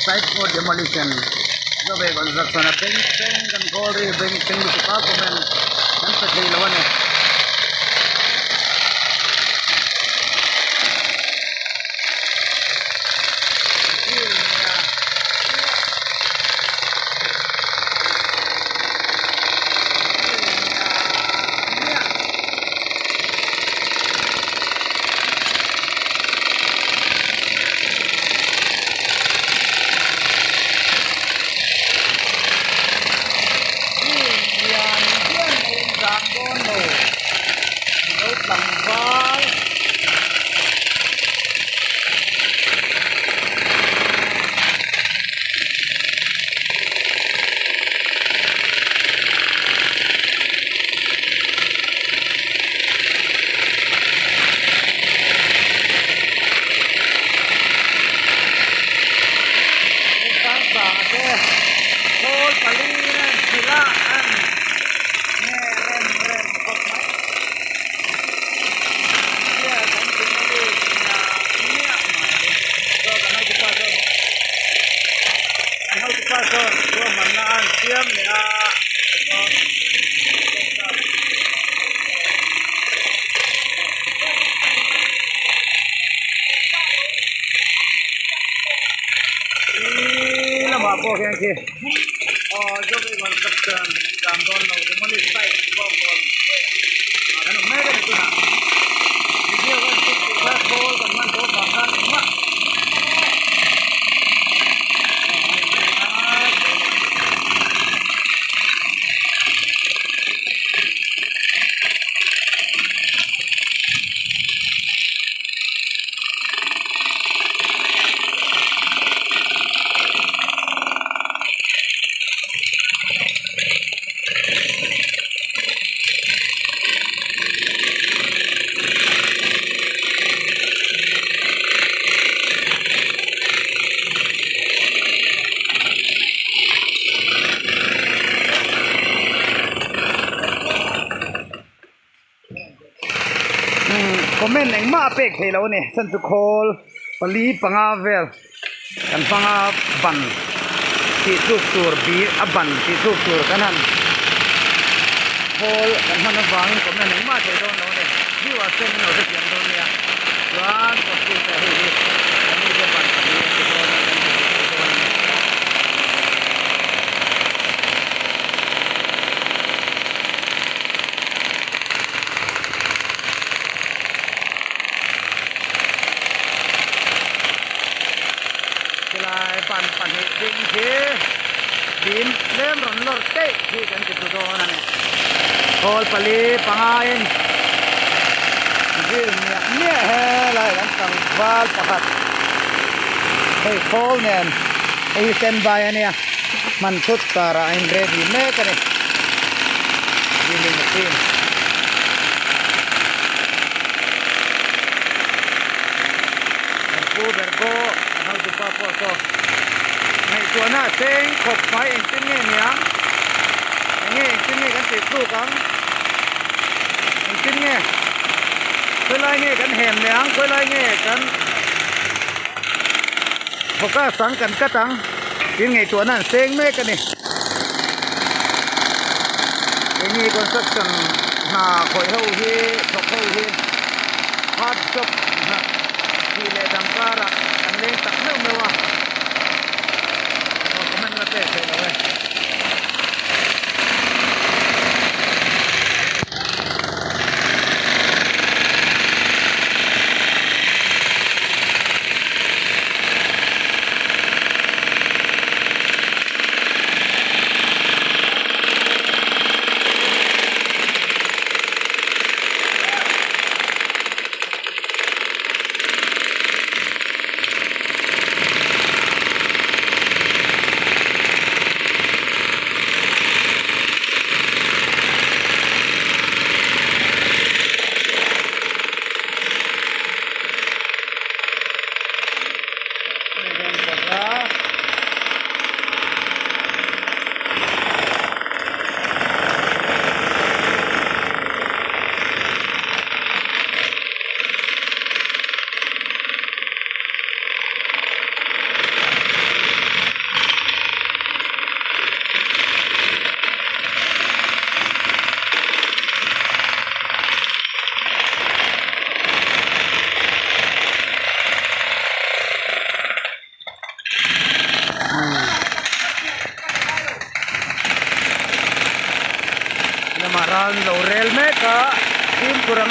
Site for demolition Zobe construction a beng thleng kan call ri beng thleng lutuk a comment kan pe thei lo a ni. Tlangval Sangsa te khawl pali nen thila an nge rem rem khawp mai. Chhia kan ti na bik miah miah mai. Saw kan hotupa sawn kan hotupa sawn ruahmanna a an siam leh a chuan Ih lamah pawh hian khi aw Zobe construction dan dawn lo demolish site bawngkawn ah kan awm mek a ni tunah video kan shoot tih kha khawl kan hman tawh vang khan engmah Comment engmah a pek theih loh a ni chhan chu khawl pali panga vel kan hmang a ban tih tluk tur bi a ban tih tluk tur kan han khawl kan hman avangin comment engmah a theih dawn loh a ni view ah chuan in lo hrethiam dawn nia chuan computer hei hi kan ni te ban pahnih a ti dawn a kan ti dik dawn a ni. Chulai ban pahnih ding khi bim tlem rawn lawr teih khi kan ti tlu dawn a ni. Khawl pali panga in zil miah miah helai kan tlangval pakhat hei khawl nen hei hi standby a nia hman thut karah a in ready mek a ni drilling machine. Kan pu ber pawh kan hotupa pawh saw ngaihtuahna a cheng khawp mai engtin nge niang enge engtin nge kan tih tluk ang engtin nge khawilai nge kan hem leh ang khawilai nge kan focus ang kan cut ang tin ngaihtuahna an seng mek a ni keini construction hna khawih ho hi thawk ho hi hard job hna tih leh dang karah an leng tak meuh meuh a aw comment la pek theih lo e.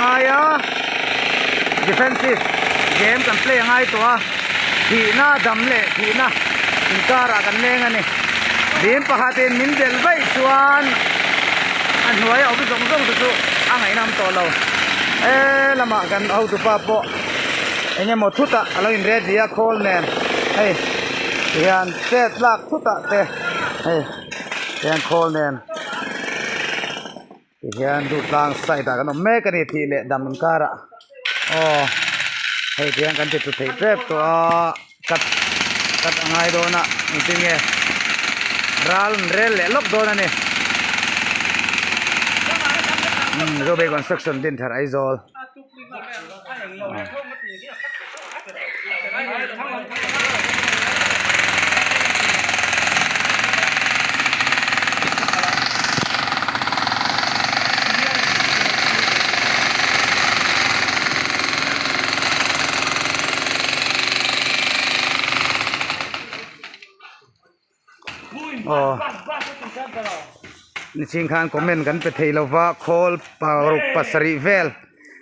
ngai a, defensive game kan play a ngai tawh a, thihna dam leh thihna inkarah kan leng a ni. Dim pakhatin min delh vaih chuan a hnuai a awm zawng zawng te chu a ngaihnam tawh lo. He lamah kan hotupa pawh eng emaw thutah a lo in ready a khawl nen hei tihian chet lak thutah te hei tihian khawl nen. Tihian Duhtlang side ah kan awm mek a ni tih leh dam inkarah aw hei tihian kan ti tlu thei tep tawh a cut cut a ngai dawn a engtin nge ral an rel leh lawk dawn a ni umm Zobei construction Dinthar Aizawl. Aw nichhing khan comment kan pe thei lova khawl paruk pasarih vel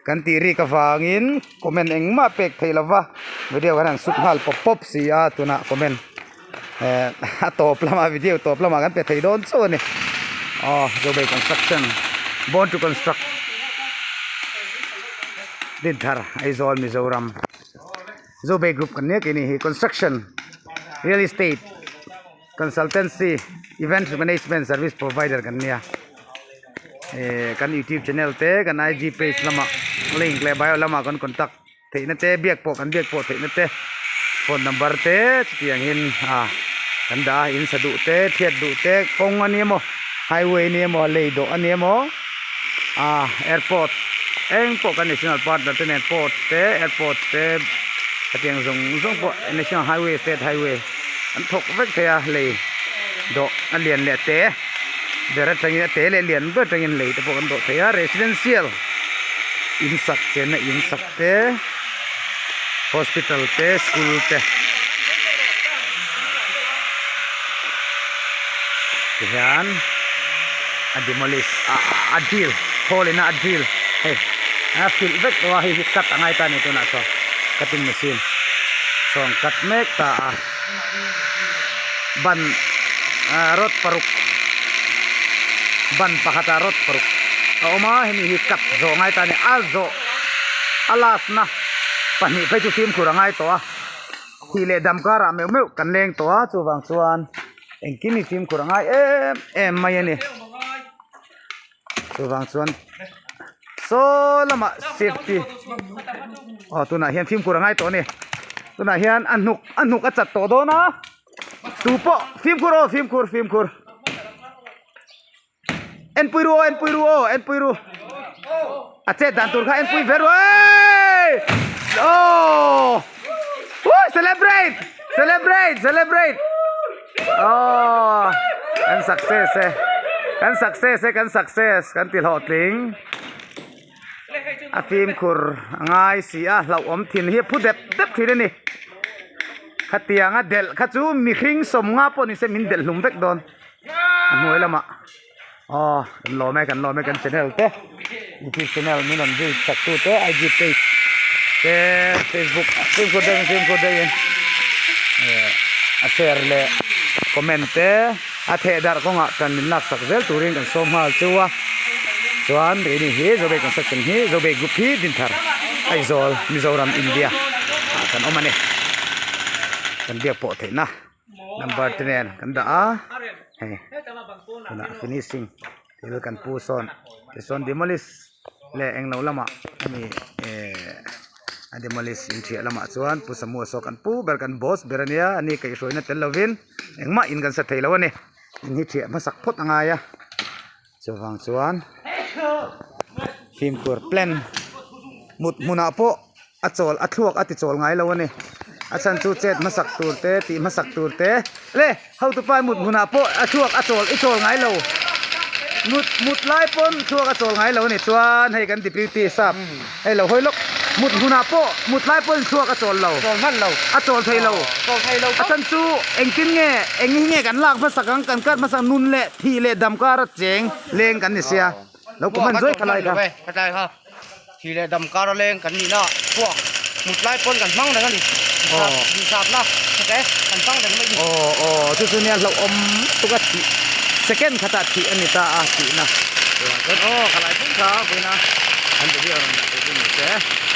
kan tih rik avangin comment engmah pek thei lova video kan han sut nghal pawp pawp si a tunah comment eh a tawp lamah video tawp lamah kan pe thei dawn chauh a ni aw Zobei construction born to construct Dinthar Aizawl Mizoram. Zobei group kan nia keini hi construction real estate consultancy event management service provider kan nia eh kan youtube channel te kan ig page lamah link leh bio lamah kan contact theihna te biak pawh kan biak pawh theihna te phone number te chutiang in ah kan dah a in sa duh te thiat duh te kawng a ni emaw highway a ni emaw lei dawh a ni emaw ah airport eng pawh kan national partner te nen port te airport te hetiang zawng zawng pawh national highway state highway an thawk vek thei a lei dawh a lian leh te ber atangin a te leh lian ber atangin lei te pawh kan dawh thei a residential in sak chenna in sak te hospital te school te tihian a demolish a drill khawl ina a drill hei a filh vek tawh a hei hi cut a ngai ta a ni tunah sawn cutting machine sawn cut mek ta a ban ah rod paruk ban pakhatah rod paruk a awm a hemi hi cut zawh a ngai ta a ni a zawh a last na pahnih phei chu fimkhur a ngai tawh a thih leh dam karah meuh meuh kan leng tawh a chuvang chuan engkim hi fimkhur a ngai em em mai a ni chuvang chuan saw lamah safety aw tunah hian fimkhur a ngai tawh a ni tunah hian a hnuk a hnuk a chat tawh dawn a tupawh fimkhur aw fimkhur fimkhur. Enpui ru aw enpui ru aw enpui ru a chet dan tur kha enpui ve ru ei oh Woo, celebrate celebrate celebrate oh kan success e kan success e kan success kan ti hlawhtling a fimkhur a ngai si a hlauhawm thin hi a phu dep dep thin a ni khatianga delh kha chu mihring sawmnga pawh ni se min delh hlum vek dawn. A hnuai lamah aw kan lawm e kan lawm e kan channel te youtube channel min rawn view chak tu te ig page te facebook fimkhur deuhin fimkhur deuhin eh a share leh comment te a theh darh kawngah tan min lak sak zel turin kan sawm nghal chu a chuan keini hi Zobei construction hi Zobei group hi Dinthar Aizawl Mizoram India ah kan awm a ni kan biak pawh theihna. Number te nen kan dah a hei tunah finishing thil kan pu sawn tichuan demolish leh englo lamah hemi ehh a demolish in thiah lamah chuan pu samua saw kan pu ber kan boss ber ania ani kaihhruaina tel lovin engmah in kan sa theilo ani in hi thiah hmasak phawt a ngai a chuvang chuan fimkhur plan mut hmunah pawh. A chawl a thluak a ti chawl ngai lo a ni a chhan chu chet hmasak tur te tih hmasak tur te le hotu pa mut hmunah pawh a thluak a chawl i chawl ngai lo mut mut lai pawn thluak a chawl ngai lo a ni chuan hei kan deputy sap hei lo hawi lawk mut hmunah pawh mut lai pawn thluak a chawl lo chawl hman lo a chawl thei lo chawl thei lo a chhan chu engtin nge eng hi nge kan lak hmasak ang kan kar hmasak nun leh thih leh dam kar a cheng leng kan ni sia lo comment zuai kha lai kha. Thi leh dam kar a leng kan nihna chhuak mut lai pawn kan hmang reng a ni. Insapna te kan hmang reng mai a ni. Aw aw chu chu nia hlauhawm tuk a thih second khatah thih a ni ta a thihna chuan aw ka lai phung kha vawiina an video rawn dah ve chu ni se.